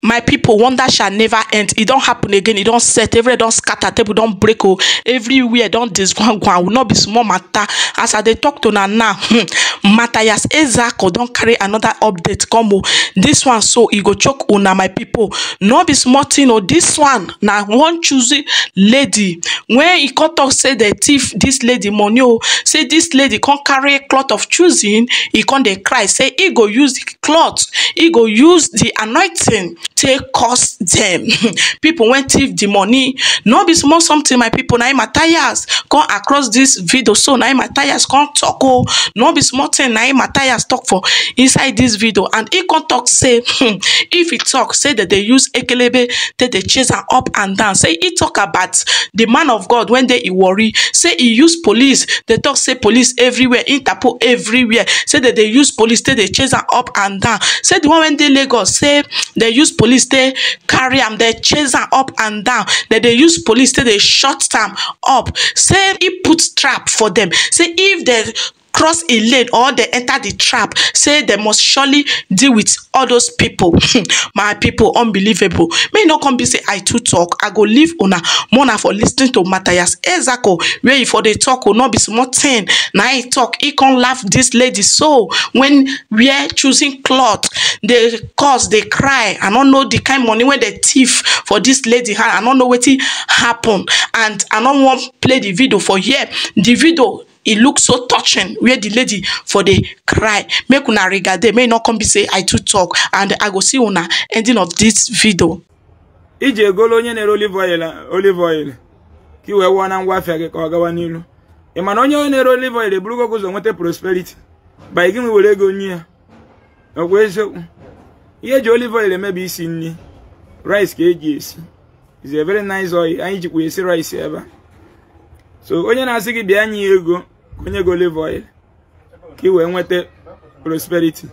My people, wonder shall never end. It don't happen again. It don't set. Everywhere don't scatter. Table don't break. Oh, everywhere don't disgwan. Will not be small matter. As I dey talk to now, Matthias Ezeaku don't carry another update. Come oh, this one so e go choke una, my people. No be small thing. Oh, this one now one choosy lady. When he come talk say the thief this lady money. Oh, say this lady can't carry cloth of choosing. He can't dey cry. Say he go use the cloth. He go use the anointing. Take cost them. People went thief the money. No be small something, my people. Now Matthias come across this video. So now Matthias come talk. Oh, no be small thing. Now Matthias talk for inside this video, and he can talk say if he talk say that they use ekelebe that they chase her up and down. Say he talk about the man of God when they he worry. Say he use police. They talk say police everywhere, Interpol everywhere. Say that they use police. Say they chase her up and down. Say the one when they Lagos say they use police. They carry am, they chase am up and down. That they use police, they shut them up. Say he put trap for them. Say if they cross a lane or they enter the trap, say they must surely deal with all those people. My people, unbelievable. May not come be say I too talk. I go leave una mona for listening to Matthias Ezeaku, where if for the talk will not be small thing. Now he talk, he can't laugh this lady. So when we are choosing cloth, they cause they cry. I don't know the kind money when they thief for this lady. I don't know what it happen. And I don't want play the video for here. The video, it looks so touching where the lady for the cry. Make una regard, may not come be say I too talk, and I go see una ending of this video. Ije egolo onye na-ere olive oil ka iwe wụọ na ngwa afịa gị ka ọ gawa n'ilu. Ị ma na onye na-ere olive oil eburugo ụzọ nweta prosperity by gị were ego nye ya. Ọkwa eziokwu. Ihe eji olive oil emebe isi nri, rice ka eji esi. Is a very nice oil. Anyị jikwa esi rice ebe a. So onye na-asị gị bịa nye ego onye go olive oil ka i wee nweta prosperity.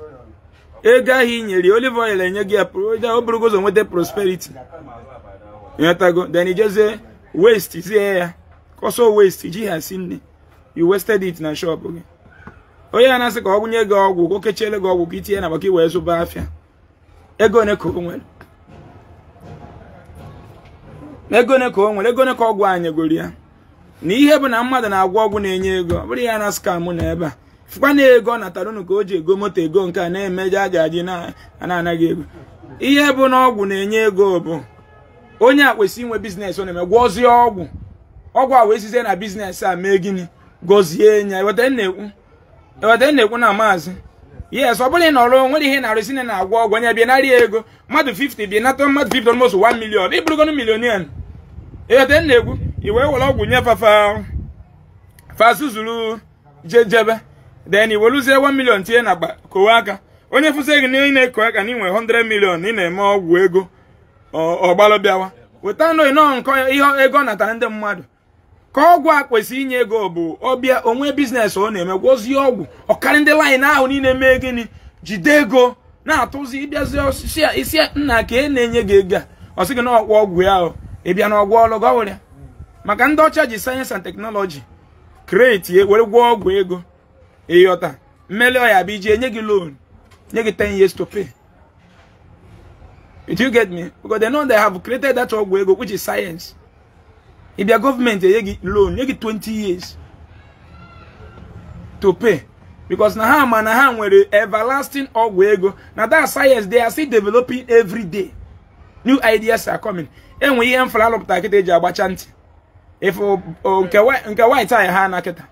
Ego ahụ i nyere olive oil enye gị o burugo ụzọ nweta prosperity. Ịghọtago? Then ijezie waste zie ya kọsọ waste ji ha si nne. You wasted it na shop gị. Onye a na-asị ka ọ gwụnye gị ọgwụ ka o kechiele gị ọgwụ ka itinye na maka i wee zụba afịa. Ego one ka o nwere? Ego one ka o nwere? Ego one ka ọgwụ a nyegoro ya? Na ihe bụ na mmadụ na-agwọ ọgwụ na-enye ego ọ bụrụ ya na scam na ebe a fụkwa na ego ọ natara unu ka o ji ego moto ego nke a na-emeje aja aji na anaghị ego. Ihe bụ na ọgwụ na-enye ego bụ onye a kwesị inwe biznes ọ na-eme gwọzie ọgwụ ọgwụ a wee sizie na biznes a mee gịnị gọzie ya. Eweta na-ekwu na maazị yes ọ bụrụ na ọrụ nwere ihe na-arụsi na na-agwọ ọgwụ onye bịa narị ego mmadụ 50 bịa nata mmadụ 50 almost 1 million ịbụrụgonụ millionaire. Eweta na-ekwu i wee were ọgwụ nye fafa fazuzuru jejebe then i weluzie 1 million tinye na akpa kowe aka onye fụsị gị na ị na-eko aka na ị nwere 100 million ị na-eme ọgwụ ego ọgbalụ bịawa weta nọ nkọ ihe ego natara ndị mmadụ ka ọgwụ a kwesị inye ego bụ ọbịa onwe biznes ọ na-eme gwọzie ọgwụ ọkarị ndị line ahụ niile mee gịnị jide ego na-atụzi ịbịazi osisi isi nna ka ị na-enye gị ego a ọ sị gị na ọgwụ ọgwụ ya ahụ ị bịa na ọgwụ ọlụ gọwụrụ ya. Maka ndị ọcha ji science and technology create were gwọọ ọgwụ ego ịghọta mmeli ọya bụ iji enye gị loan nye gị 10 years to pay. Do you get me? Because they know they have created that ọgwụ ego which is science. Ịbịa gọọmenti enye gị loan nye gị 20 years to pay because na ha ma na ha nwere everlasting ọgwụ ego na that science they are still developing every day. New ideas are coming. Enwe ihe mfara alụpụta kịta eji agbacha ntị if nke white anyị ha na kịta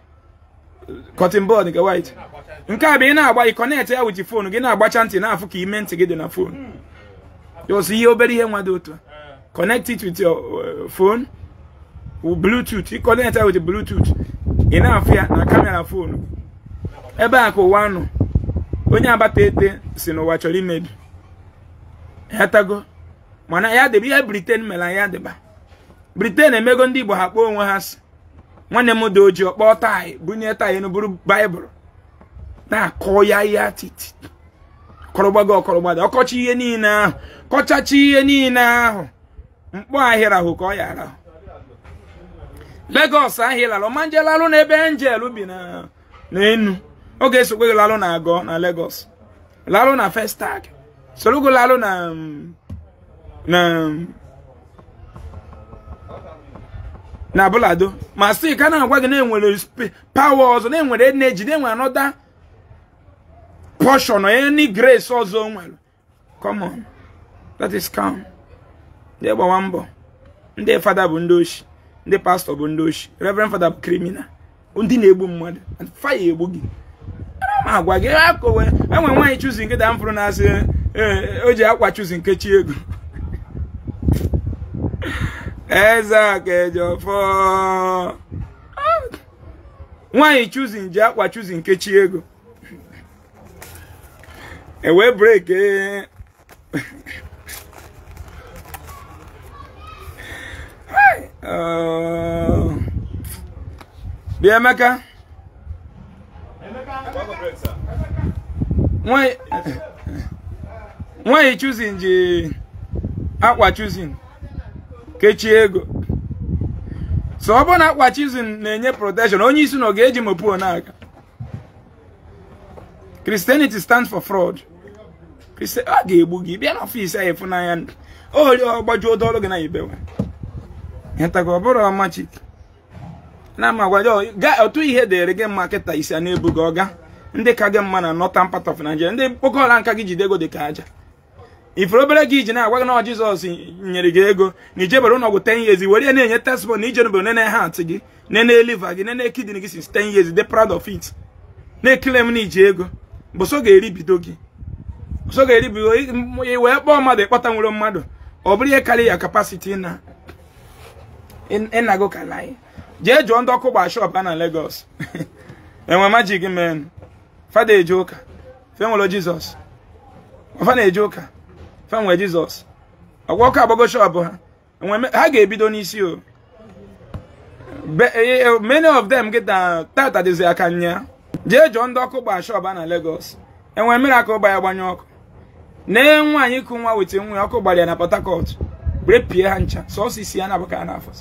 cotton board nke white nke a bụ ị na-agba ị connect ya with phone gị na-agbacha ntị na-afụ ka ime ntị gị dị na phone. Just ihe obere ihe nwa dị otu connect it with your phone Bluetooth. Ị connect ya with Bluetooth ị na-afụ ya na kamera phone. Ebe a ka ụwa nọ onye agbata ete si n'ụwa chọrọ imebi hetago mana ya debe ihe Britain mere ya deba Britain emego ndị Igbo ha kpọọ onwe ha si nwanne m dị ojii ọkpọọ taị bunye taị enu bụrụ baịbụl na-akọ ya ya titi kọrọgbago ọkọrọgbada ọkọchi ihe niile ahụ kọchachi ihe niile ahụ mkpọ ahịrị ahụ ka ọ ya arahụ Lagos ahịrị ọmanje lalụ na ebe Angel bi na enu oge esokwe gị lalụ na agọ na Lagos lalụ na Festac sorogo lalụ na Na bulado ma sị ka na-agwa gị na enwere power ọzọ, na enwere energy, na enwere another portion or any grace ọzọ nwere. Come on, that is calm. Ndị gbawa mbọ, ndị fada bụ ndị oshi, ndị pastọ bụ ndị oshi, reverend fada bụ criminal, ndị na-egbu mmadụ, and fire egbu gị. Ana m agwa gị akọwe enwe nwaanyị chuzi nke da mfụrụ na-asị o ji akwa chuzi nkechi ego. Eze Akejọfọ, nwaanyị choosing ji akwa choosing nkechi ego ewe break. Bịa Emeka, nwaanyị choosing ji akwa choosing kechie ego. So ọ bụrụ na akwa choosing na-enye protection, onye isi na ọ ga-eji mopuo n'aka. Christianity stands for fraud. A ga-egbu gị bịa n'ọfịs anyị ịfụnanya ori ọgbajuo dọọlụ gị na ibewe ịtaga. Ọ bụrụ magic na ama gwa otu ihe dịrị gị mma kịta isi a na-ebu gị ọga ndị ka gị mma na northern part of Nigeria, ndị kpokọla nka gị jide ego dị ka aja ifuru obere gị iji na-agwa gị na Jizọs nyere gị ego na ijebere ụlọọgwụ 10 years, were na-enye testimony na ijenubere nene heart gị, nene liver gị, nene kidney gị since 10 years, dey proud of it, na-ekele m na iji ego bụ so ga-eribido gị, so ga-eribido i wee kpọọ mmadụ ịkpọta nwere mmadụ. Ọ bụrụ ihe karịa ya capacity na ịnago ka lai jee jụọ ndị ọkụ gba shop a na Lagos enwe magic men. Fada eje ụka fe nwere Jizọs, ọfa na-eje ụka fe nwere Jizọs, ọgwa ọkụ agbago shop ha enwe ha ga-ebido n'isi o. Many of them get tata dịzi aka nya. Jee jụọ ndị ọkụ gba shop a na Lagos enwe miracle gba ya gbanye ọkụ nee nwaanyị kụ nwa wete nwa ọkụ gbara ya na Port Harcourt were pie ha ncha sọsọ isi ya na-abụ ka a na-afọ.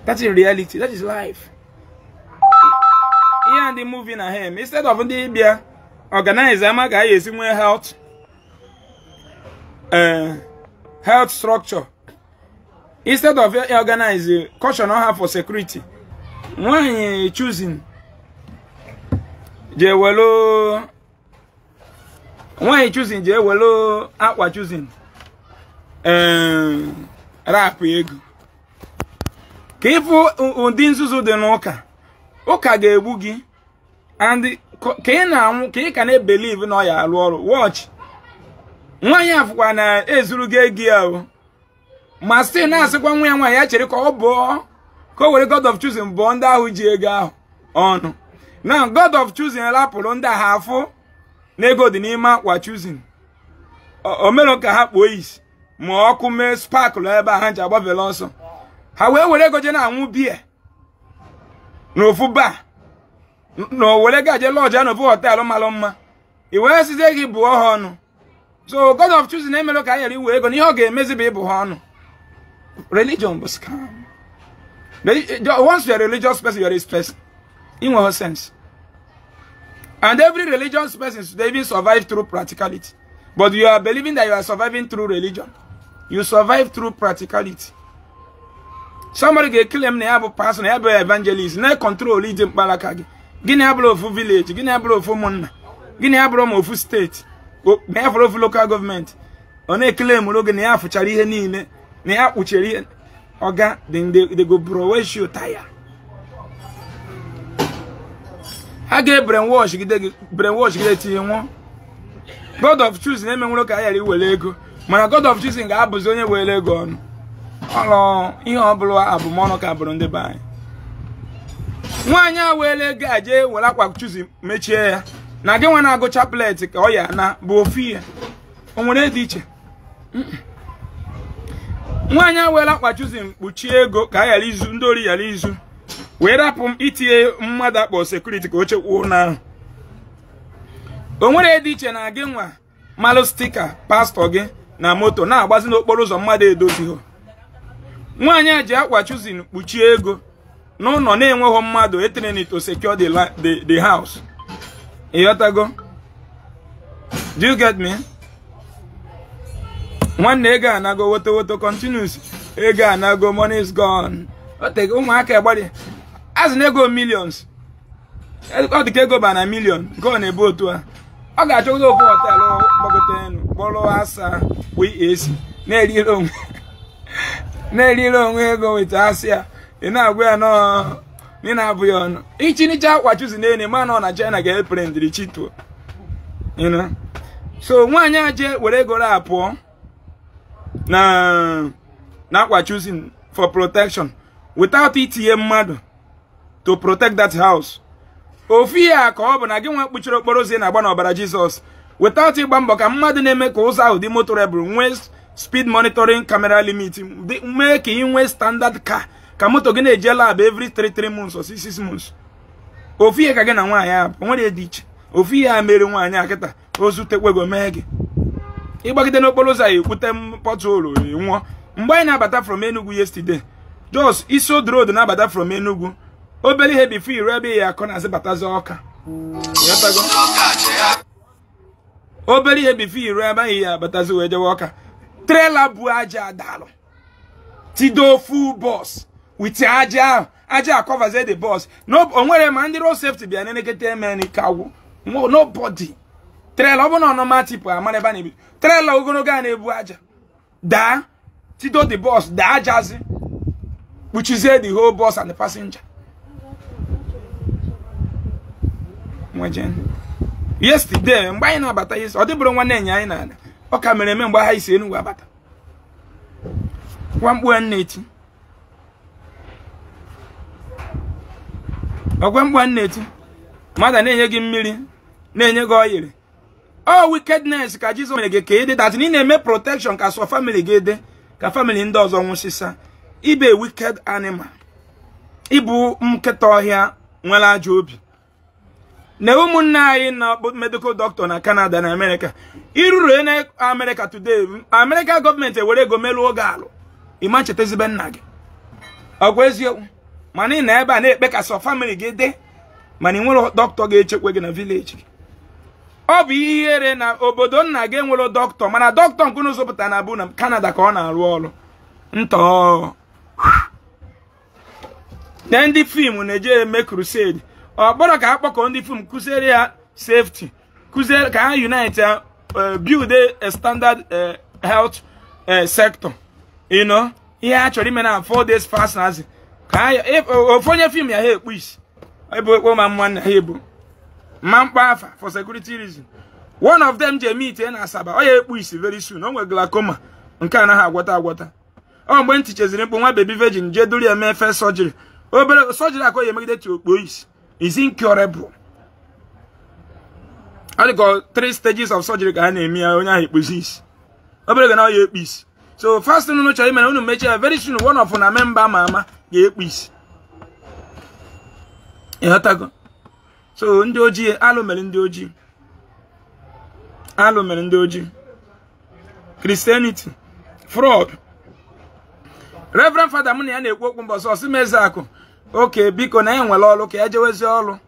That is reality, that is life. Ihe ndị movie na hem instead of ndị bịa organize ama ka anyị esi nwee health structure, instead of organize caution ha for security. Nwaanyị choosing jee welu, nwaanyị choosing jee welu akwa choosing rapụ ego ka ịfụ ụdị nzuzu dị n'ụka. Ụka ga-egbu gị and ka ị na-anwụ ka ị ka na-ebelieve na ọ ya arụ ọrụ. Watch, nwaanyị afụkwa na ezuru gị ego ya o, ma sị na-asịkwa nwa ya nwaanyị ya chere ka ọ bụọ ka o were God of choosing bụọ ndị ahụ ji ego ahụ ọnụ. Na God of choosing rapụrụ ndị ahụ afụ na ego dị n'ime akwa choosing, o mere ka ha kpuo isi ma ọkụ mee sparkle ebe a ha ji agbavela ọsọ, ha wee were ego je na-anwụ biya n'ofu ba na were gaje lọji ya n'ofu họteelụ malụ mma i wee sizie gị bụọ ha ọnụ. So God of choosing emere ka anyị ghara iwe ego na ihe ọ ga-emezi bụ ịbụ ha ọnụ. Religion bụ scam. Once you are a religious person, you are a person in one sense, and every religious person they even survive through practicality, but you are believing that you are surviving through religion. You survive through practicality. Somebody ga-claim na ya bụ pastor, na ya bụ evangelist, na control ije mkpalaka gị. Gịnị abụrụ ofu village, gịnị abụrụ ofu ụmụnna, gịnị abụrụ ma ofu steeti, ma ya fọrọ ofu local gọọmenti. Ọ na-ekele mụrụ oge na ya fụchara ihe niile, na ya kpuchiri ihe. Oga, they go brainwash you tire. Ha ga-brainwash gide, brainwash gide tinye nwụọ. God of choosing eme nwere ka ya ghara iwere ego, mana God of choosing ga-abụzi onye were ego ọnụ. Ọlọ ihe ọbụla abụmọnụ ka bụrụ ndị be anyị. Nwaanyị a were ego a jee were akwa choosing mechie ya na gị nwa na-agụ chaplet ka ọ ya na bụ ofu ihe o nwere dị iche. Nwaanyị a were akwa choosing kpuchie ego ka a ghara izu ndị ori ghara izu wee rapụ m itinye mmadụ akpọ sekuriti ka o chekwuo n'ahụ. O nwere dị iche na gị nwa malụ stika pastọ gị na moto na-agbazi n'okporo ụzọ mmadụ edozighị. Nwaanyị a ji akwa choosing kpuchie ego n'ụlọ na-enweghị mmadụ etraining to secure the house. Ịghọtago? Do you get me? Nwanne ego anago woto woto continues. Ego anago, money is gone. Ụmụaka agbari azụ na ego millions. Ọ dị ka ego ba na million nke ọ na-ebu otu a. Ọ ga-achọgodo ofu họtelụ gbagote elu kpọrọ asa wee AC na-erire onwe ego weta asị ya. Ị na-agwa ya nọọ ị na-abụ ya ọnụ. Ichinicha akwa chuzi n'elu ma nọ na China ga-eprendiri chituo. You know? So nwaanyị a je were ego ra pụọ na akwa choosing for protection without itinye mmadụ to protect that house. Ofu ya ka ọ bụ na gị nwa kpuchiri okporo ụzọ na-agba n'ọbara Jizọs without ịgba mbọ ka mmadụ na-eme ka ụzọ ahụ dị motorable nwee speed monitoring camera limit mee ka ị nwee standard car ka moto gị na-eje lab every 3 months or 6 months. Ofu ihe ka gị na nwaanyị a nwere dị iche. Ofu ihe a mere nwaanyị a kịta ozu tekwego mee gị ịgbagide n'okporo ụzọ a ekwute pọtụlụ nwụọ. Mgbe anyị na-abata from Enugu yesterday, just Isod Road na-abata from Enugu obere ihe before iru ebe ya akọ na-asị batazi Ọka. Obere ihe before iru ebe ahụ ya abatazi wee jewe Ọka. Trailer bu aja dalụ tido full bus with aja ahụ aja akọvazie the bus. No, o nwere ma ndị road safety bịa na-elekọta eme n'ike agwụ. Nobody. Trailer ọ bụ na ọnọma tipụ amara ebe a na-ebi trailer ogologo a na-ebu aja daa tido the bus daa ajazi kpuchizie the whole bus and the passenger. Yesterday mgbe anyị na-abata ọ dịbụrụ nwanne enyi anyị na-ana ọ ka mere eme mgbe ha isi Enugu abata. Gwa mkpu na-eti ọgwa mkpu na-eti mmadụ na-enye gị mmiri na-enye gị oyiri. Ọ wickedness ka Jizọs mere gị ka ị dị that ị na-eme protection ka sọ family gị dị ka family ndị ọzọ nwụsịsa. Ibe wicked animal, ịbụ nkịta ọhịa nwere ajọ obi. Na ụmụnne anyị na medical doctor na Canada na America iruru na America today, America gọọmenti ewere ego melụ oge alụ ịma nchetazibe nna gị. Ọgwa eziokwu mana ị na ebe a na-ekpe ka sọ family gị dị mana ị nwere dọkịta ga-echekwa gị na village gị. Ọ bụ ihere na obodo nna gị enwere dọkịta mana dọkịta nke unu zụpụtara na bụ na Canada ka ọ na-arụ ọrụ ntọ. Na ndị fim na-eje eme crusade ọ kpọrọ ka akpọkọ ndị fim kụziere ya safety, kụziere ka ha unite ya, build a standard health sector. You know, ihe a chọrọ ime na 4 days fast nazi ka ofu onye fim ya ha ekpu isi ebe ekpo ma mma na ha ebu ma mkpa afa for security reason. One of them je meet na Asaba ọ ya ekpu isi very soon. O nwere glaucoma nke anaghị agwọta agwọta. Ọ mgbe ntị cheziri mkpu nwa baby virgin jee duru ya mee first surgery. Obere surgery akọ ya emegide ti okpo isi is incurable. Ọ dị ka 3 stages of surgery ka a na-eme ya onye ahụ ekpuzi isi obere ga na ọ ya ekpu isi. So first thing unu chọrọ ime na unu mechie ya very soon one of na member ama ama ga-ekpu isi. Ịghọtago? So ndị ojii alụ mere ndị ojii alụ mere ndị ojii. Christianity fraud. Reverend Father mụ na ya na-ekwu okwu mbọsị ọsị meze akụ oke biko na ya nwere ọlụ ka ya jewezi ọlụ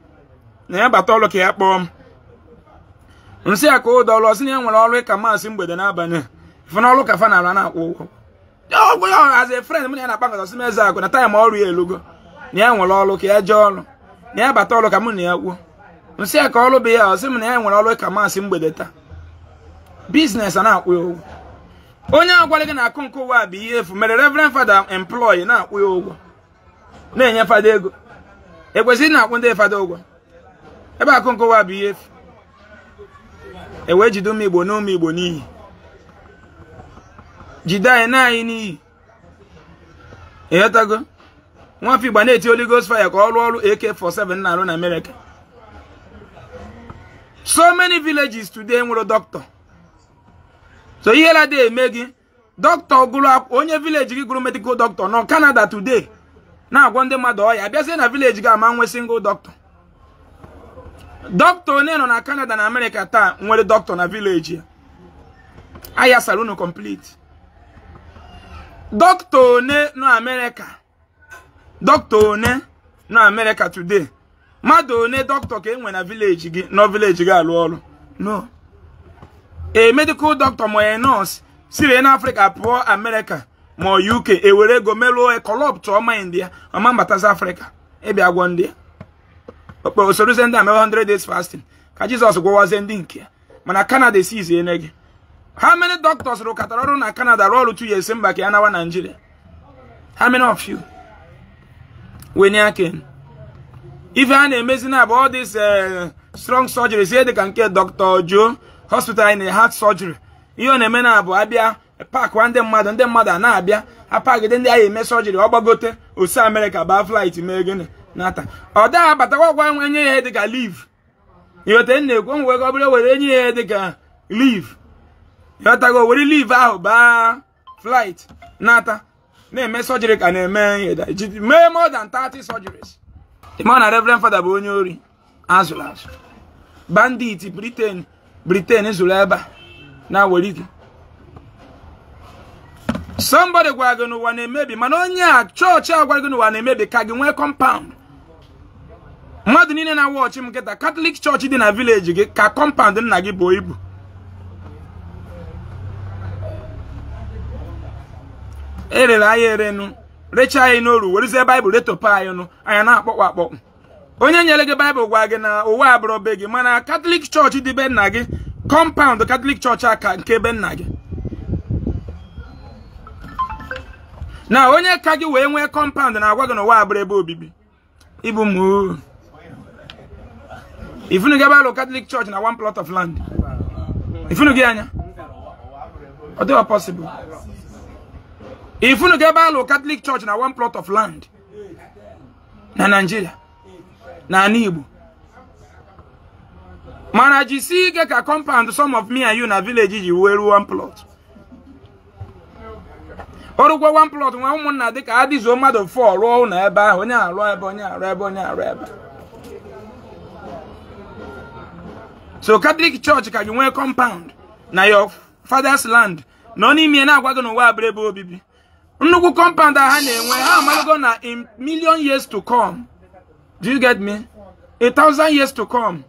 na ya bata ọlụ ka ya kpọọ m nsị ya ka ụdọ ọlụ ọsị na ya nwere ọlụ ịka maasị mgbede n'abalị a ife na ọlụ ka fa na-arụ na-akwụ ụgwọ. Ọgwụ ya as a friend mụ na ya na-akpa nkata ọsị meze akụ na taịm ọrụ ya elugo na ya nwere ọlụ ka ya jee ọlụ na ya bata ọlụ ka mụ na ya kwuo nsị ya ka ọlụ bụ ya ọsị m na ya nwere ọlụ ịka maasị mgbede taa. Biznes a na-akwụ ya ụgwọ. Onye agwara gị na akụ nke ụwa bụ ihe efu mere Reverend Father employee na-akwụ ya ụgwọ na-enye fada ego. Ekwesịrị na-akwụ ndị fada ụgwọ ebe akụ nke ụwa bụ ihe efu. E wee jide ụmụ Igbo na ụmụ Igbo n'iyi, jide anyị na anyị n'iyi. Ịghọtago? Nwafọ Igbo na-eti Holy Ghost fire ka ọ rụọ ọrụ AK47 na-arụ na America. So many villages today nwere doctor. So ihe la dị eme gị doctor gụrụ onye village gị gụrụ medical doctor nọ Canada today na-agwọ ndị mmadụ ọya abịazie na village gị ama nwe single doctor. Doctor onye nọ na Canada na America taa nwere doctor na village ya aya sara unu complete. Doctor one nọ America, doctor one nọ America today mmadụ one doctor ka e nwe na village gị nọ village gị alụ ọrụ no. A medical doctor ma a nurse Siri na Africa pụọ America ma UK ewere ego melụọ corrupt ọma India ọma mbatazi Africa ịbịa gwọ ndị okpe osorozie ndị a mewe 100 days fasting ka Jizọs gwọwazie ndị nke ya. Mana Canada esizie ene gị. How many doctors rụkọtara ọrụ na Canada rụọ ọrụ 2 years mba ka ya nawa Nigeria? How many of you? Wenye aka ife a na-emezi na bụ all this strong surgery sie dị ka nke Dr. Joe hospital na heart surgery. Ihe ọ na-eme na bụ abịa pakwa ndị mmadụ a na-abịa apagide ndị agha eme surgery ọ gbagote osi America baa flight mee gịnị nata ọ daa abatakwa gwa enye ya dị ka leave. Iweta na-ekwu nwe ọ bụrụ were enye ya dị ka leave ịghọtago were leave ahụ baa flight nata na-eme surgery ka na-eme ihe mee more than 30 surgeries. Ịma na Reverend Father bụ onye ori azụrụ azụ bandit Britain zụrụ ebe a na were ike. Somebody gwara gị n'ụwa na-emebi mana onye a chọọchị a gwara gị n'ụwa na-emebi ka gị nwee compound. Mmadụ niile na wọchị m nkịta Catholic Church dị na village gị ka compound nna gị bụ ibu. Erere anyị erenu rechaa anyị n'oru werezie Baịbụl retopụ anyị nụ anya na-akpọkpọ akpọkpọ. Onye nyere gị Baịbụl gwa gị na ụwa abụrụ be gị mana Catholic Church dị be nna gị compound Catholic Church aka nke be nna gị. Na onye ka gị wee nwee compound na-agwa gị na ụwa abụrụ ebe obibi ịbụ mụ. Ifunu gị ebe alụ Catholic Church na one plot of land ifunu gị anya ọ dịghị possible. Ifunu gị ebe alụ Catholic Church na one plot of land na Nigeria na ala Igbo mana jisi ike ka compound some of me and you na village ji wee ruo one plot. Ọrụkwa one plot nwa ụmụnna dịka adịzuo mmadụ 4 rụọ ụlọ ebe ahụ onye arụ ebe onye arụ ebe onye arụ ebe. So Catholic Church ka gị nwee compound na your father's land nọ n'ime na-agwa gị n'ụwa abụrụ ebe obibi. Nnukwu compound a ha na-enwe ha amalogo na in million years to come. Do you get me? 1,000 years to come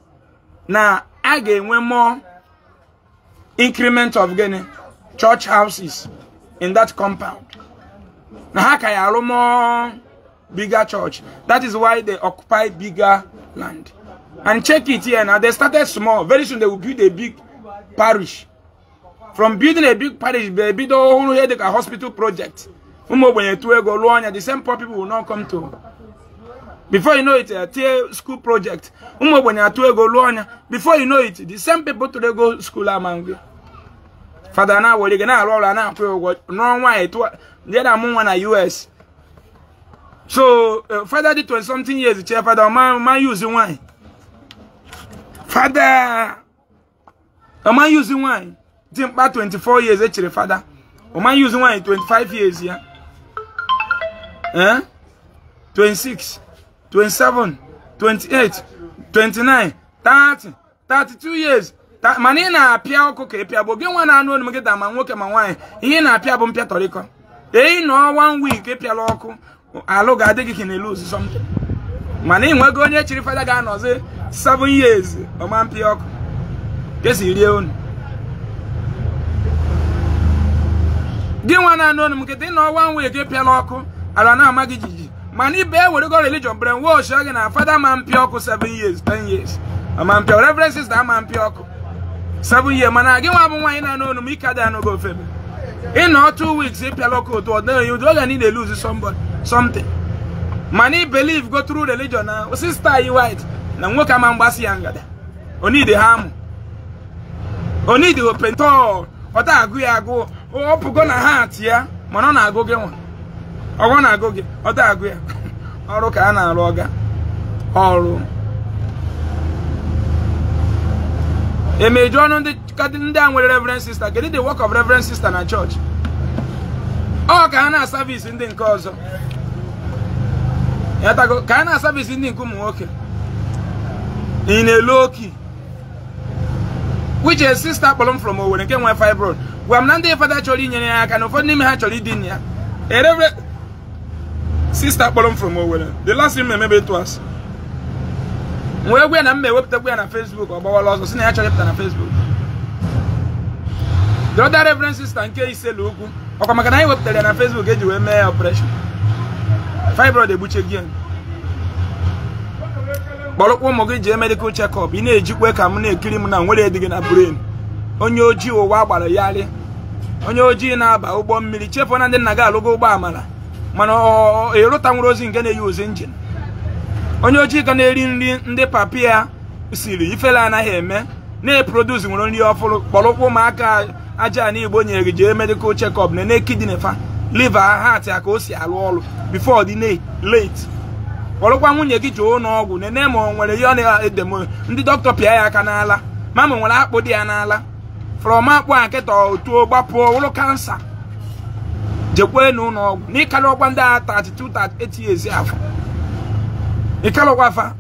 na a ga-enwe more increment of gịnị church houses in that compound. Na ha ka ya arụ more bigger church. That is why they occupy bigger land. And check it here now, they started small. Very soon they will build a big parish. From building a big parish, they build a whole a hospital project. The same poor people will not come to. Before you know it, a tier school project. Before you know it, the same people to go school among. Father now we gonna roll now no why na US. So father did 20 something years chair father man use wine. Father a man using wine. Dimpa 24 years actually father. A man using wine 25 years yeah. Eh? 26, 27, 28, 29, 30, 32 years. Mana ị na-apịa ọkụ ka ịpịa bụ gị nwa na-anụ olu m gị ma nwoke ma nwaanyị ihe na-apịa bụ mpịa tọrịkọ. Eyi nọ 1 week ịpịala ọkụ alụ ga-adị gị ka na lose something. Mana ị nwego onye chiri fada ga-anọzi 7 years ọma mpịa ọkụ kesi rie unu. Gị nwa na-anụ olu m nkịta ị nọ 1 week ịpịala ọkụ ala na-ama gị jijiji. Mana ibe ewerego religion brainwash gị na fada ma mpịa ọkụ 7 years 10 years ama mpịa reverend sister ama mpịa ọkụ 7 years. Mana gị nwa bụ nwaanyị na-anụ olu m ike adịghị anụ gị ofe ị nọ 2 weeks ịpịala ọkụ otu ọ dịghị ụdị oge niile lose somebody something. Mana i believe go through religion na sister yi white na nwoke ama mgbasị ya ngada onide ha amụ onide opentol ọ da agụ ya agụ ọ pụgo na heart ya mana ọ na-agụ gị nwa ọgwọ na-agụ gị ọ da agụ ya ọrụ ka a na-arụ ọga ọrụ emeju ọnụ ndị a nwere reverend sister. Kedu the work of reverend sister na church? Ọ ka ha na-service ndị nke ọzọ ka ha na-service ndị nke ụmụ nwoke in a low key, which a sister kpọrọ m from Owerri nke nwere fibroid gwa m na ndị fada chọrọ inyere ya aka na ụfọdụ n'ime ha chọrọ idina ya. A reverend sister kpọrọ m from Owerri the last thing emebe to us wee gwa ya na m ewepụtakwa ya na Facebook ọ gbawala ọzọ si na ya chọrọ ịpụta na Facebook. The other reverend sister nke Iselu Ukwu, ọkwa maka na anyị wepụtara ya na Facebook eji wee mee operation. Fibroid egbuche gị. Kpọrọkwa ụmụ gị jee medical check-up. Ị na-ejikwa ka m na-ekiri m na nwere dị gị na brain. Onye ojii ụwa gbara yarị. Onye ojii na-aba ụgbọ mmiri chefuo na ndị nna gị alụgo ụgbọ amara, mana ịrụta nwere ozi nke na-eyi ozi njin. Onye ojii ka na-eri nri ndị papi ya siri ifele anaghị eme na-eproduce nwere nri ọfụrụ. Kpọrọkwa ụmụaka aja na Igbo nyere gị jee medical check-up na na kidney fa, liver, heart ya ka o si arụ ọrụ before the late. Kpọrọkwa nwunye gị jee ụlọ ọgwụ nene ma o nwere ihe ọ na-edemo ndị dọkịta pịa ya aka n'ala, ma ma nwere akpụ dị ya n'ala. From akpụ a nkịta otuo gbapụọ ụlọ kansa. Jekwe n'ụlọ ọgwụ na ịkarịọkwa ndị agha 32 38 years afọ ịkarịọkwa fa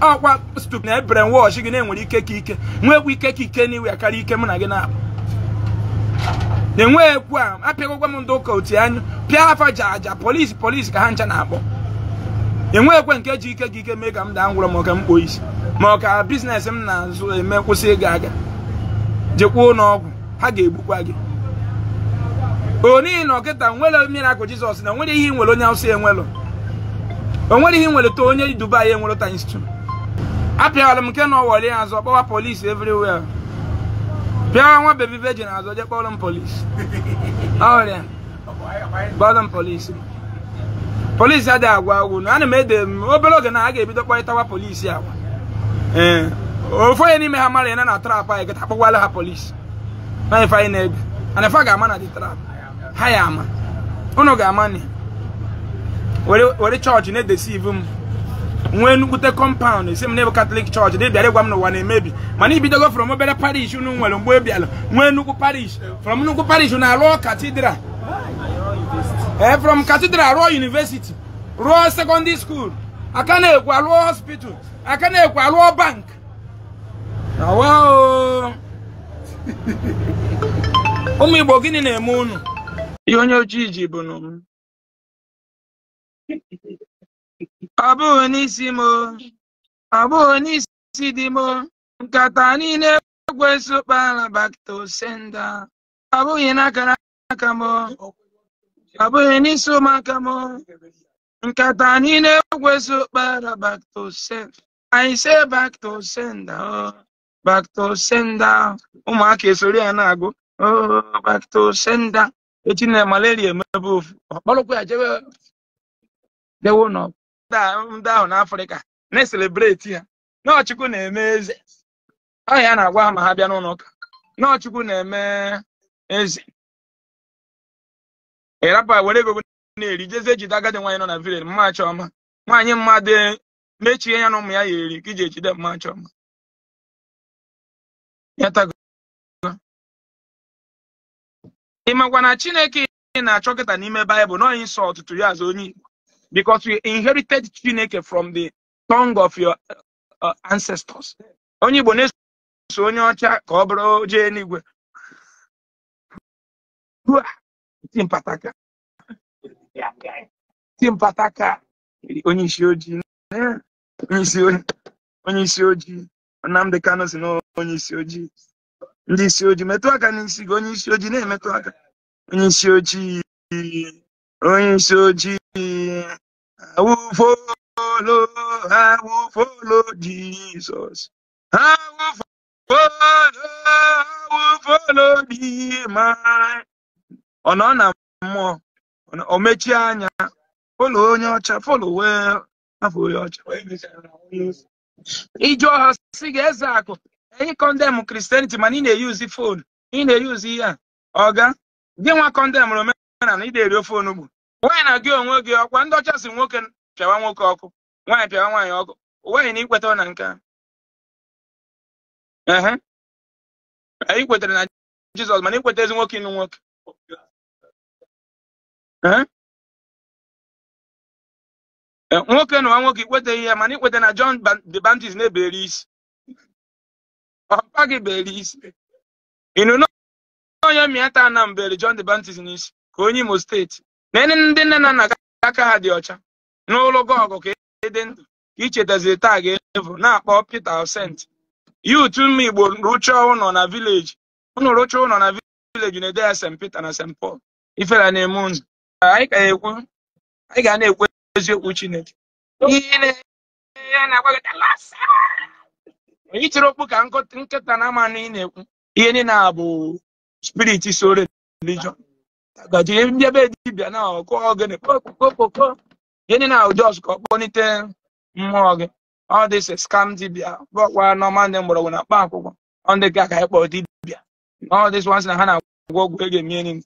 ọkwa stup na brain wash gị na-enwere ike ka ike nwekwa ike ka ike n'iwe akarị ike mụ na gị na-abụ na-enwe ekwu a apịagokwa m ndị ụka otu anya pịa afa ja aja polisi polisi ka ha ncha na-akpọ. Enwekwe nke ji ike gị ike mee ka m daa ngwụrọ ma ọ ka m kpoo isi ma ọ ka biznes m na-azụ eme kwụsị ịga aga. Jekwa ụlọ ọgwụ ha ga-egbukwa gị. O n'ihi na ọkịta nwere miracle Jizọs na nwere ihe nwere onye Hausa enwelo, o nwere ihe nwere to onye Dubai enwelo times 2. Apịara m nke na ọwọrị azụ kpọwa polisi everywhere. Pịawa nwa baby virgin azụ je kpọrọ m polisi. Ọrịa kpọrọ m polisi. Polisi adịghị agwa agwụ na ana m ede m obere oge na a ga-ebido kpọrịtawa polisi agwa. Ee, ofu onye n'ime ha mara ya na trap anyị kịta akpọkwala ha polisi. Na ife anyị na-ede ana ife ga-ama na dị trap ha ya ama unu ga-ama ni were chọọchị na-edesive m nwee nnukwute compound esi m n'ebe Catholic chọọchị dị bịara ịgwa m n'ụwa na-emebi, mana ibidogo from obere parish unu nwere mgbe ebiala nwee nnukwu parish, from nnukwu parish unu alụọ cathedral, from cathedral rụọ university, rụọ secondary school, aka na-ekwu alụọ hospital, aka na-ekwu alụọ bank. Ụmụ Igbo gịnị na-eme unu? Ihe onye ojii ji bụ nụ m. Ọ bụghị n'isi m, ọ bụghị n'isi di m, nkata niile ekwensu kpara back to sender. Ọ bụghị n'akara aka m, ọ bụghị n'isi ụmụaka m, nkata niile ekwensu kpara back to sender. I say back to sender, back to sender. Ụmụaka esoro ya na-agụ oh, back to sender. Echi na malaria emebe ofu ọkpọrọkwa ya jebe dewo nọ ndị ahụ n'Afrịka na-eselebreti ya. N'Ọchukwu na-eme eze. Ọ ya na-agwa ha ma ha bịa n'ụlọ ụka. N'Ọchukwu na-eme eze. Ịrapa were ego na-eri jezie jide agadi nwaanyị nọ na village mma Chiọma. Nwaanyị mmadụ mechie ya na ụmụ ya ya eri ka iji ejide mma Chiọma. Ị makwa na Chineke na-achọ kịta n'ime Baịbụl na insult to you as onye Igbo, because you inherited Chineke from the tongue of your ancestors. Onye Igbo na-eso onye ọcha ka ọ bụrụ jee n'igwe. Timpataka timpataka onye isi ojii, onye isi ojii Nnamdi Kanu si na onye isi ojii. Ndị isi ojii metụ aka n'isi gị, onye isi ojii na-emetụ aka. Onye isi ojii, onye isi ojii, I will follow, I will follow Jesus. I will follow, I will follow thee, my. Ọ nọ na mmụọ, o mechie anya, follow onye ọcha, follow wee afọ onye ọcha. Ije ọha si gị eze akụ. Ị condemn Christianity mana ị na-eyuzi phone, ị na-eyuzi ihe a. Ọga, gị nwa condemn omenala ị na-eri ofe onugbu. Nwaanyị na gị onwe gị ọkwa ndị ọcha si nwoke pịawa nwoke ọkụ, nwaanyị pịawa nwaanyị ọkụ. Nwaanyị na ikweta na nke a. Ehe. Anyị kwetere na Jizọs mana ikweta ezi nwoke ịnụ nwoke. Nwoke na nwoke ikweta ihe mana ikweta na John the Baptist na-ebere isi. Ọpa gị bere isi. Ịnụ na onye mịata na mbere John the Baptist n'isi ka onye Imo steeti. Na ndị nne na nna aka ha dị ọcha n'ụlọ gị ọgụ ka ịdị ndụ ka ichetaziri taa ga-evu na-akpọ Peter Sent. Yutu mma Igbo rụchaa ụlọ na vileji. Unu rụchaa ụlọ na village na-ede ya St. Peter na St. Paul. Ifere na-eme unu. Anyị ka ekwu, anyị ga na-ekwu eziokwu Chineke. Ihe na-agwa gị lasa. Onye tiri okpu ka nkịta na-ama na ị na-ekwu. Ihe niile a bụ spirit so religion. Gaji ndị ebe dibịa na ọkụ ogene kpokpokpokpo. Ihe niile a just ka ọ kpọlite mmụọ gị. All this scam dibịa bụkwa normal ndị mgbọrọgwụ na mkpa akwụkwọ. Ọ ndị ka anyị kpọọ dibịa. All this ones na ha na-agwọ ọgwụ ego eme niile.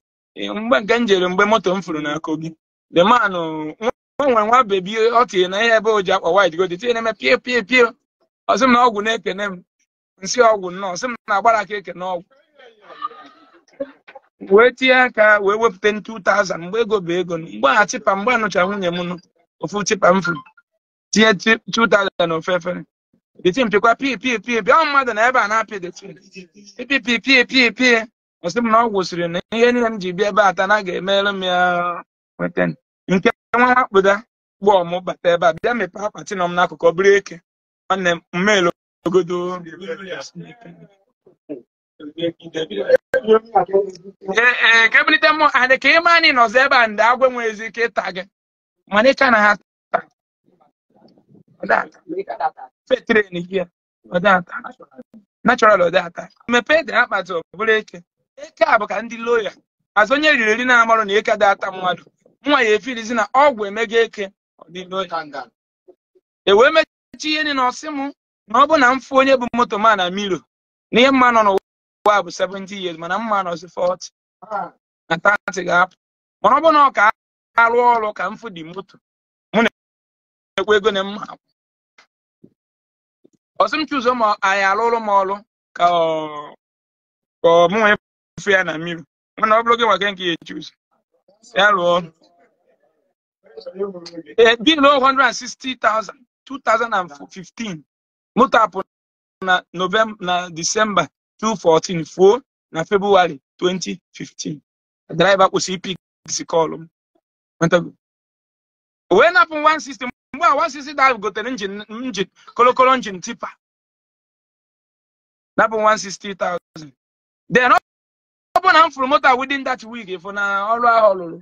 Mgbe nke m jere mgbe moto m furu na Kogi. The man o nwere nwa bebi ọ tinye na ihe ebe o ji akwa white gold tinye na-eme pie pie pie. Ọ sị m na ọgwụ na-ekene m. Nsị ọgwụ nnọọ sị m na agbara aka ekene ọgwụ. Wee tinye aka wee wepụta 2000 mgbe ego bụ ego. Mgbe a tipa mgbe anụcha nwunye m nụ ofu tipa m furu. Tinye 2000 ofe efere. The team pịkwa pie pie pie bịa mmadụ na ebe a na-apị the team. Pie pie pie pie pie. Ọ sị m na ọgwụ siri na ihe niile m ji bịa ebe a taa na ga-emere m ya nweta. Nke nwa nwakpụda gbọọ m bata ebe a bịa mepee akpati nọ m n'akụkụ ọ bụrụ eke. Nwanne m mmeelo ogodo. Ee ka ebulite mmụọ anyị ka ịma anyị nọzọ ebe a ndị agwọ enweghị ezi ike ịta gị. Mana ịka na ha taa. Fetren gị natural ọdata. Mepee dị akpati ọ bụrụ eke. Eke a bụ ka ndị loya. Azụ onye riri eri na-amarụ na eke dị ata mmadụ. Nwa ya efirizi na ọgwụ emego eke ọ dị loya. E wee mechi ihe niile ọsị mụ na ọ bụ na mfu onye bụ moto ma na miro na ihe mma nọ n'ụwa bụ 70 years mana mma nọzi 40 na 30 ga-apụ. Mana ọ bụ na ọ ka arụ ọrụ ka mfu dị moto mụ na-ekwe ego na mma akwụ. Ọsị m chuzo ma anyị alụrụ m ọrụ ka ọ mụ nwee mfu ya na mmiri. Mana ọ bụrụ gị nwa nke ya echuzo ya rụọ ọrụ. Bill 160,000 2015 moto apụ na November na December 2014 fuo na February 2015. Driver kwụsị ipik kọlụ m. Wee napụ 160 mgbe a 160 da gotere njin kolokolo njin tipa. Napụ 160,000. Then ọ bụ na m fụrụ moto within that week ịfụ na ọrụ ahụ lụrụ.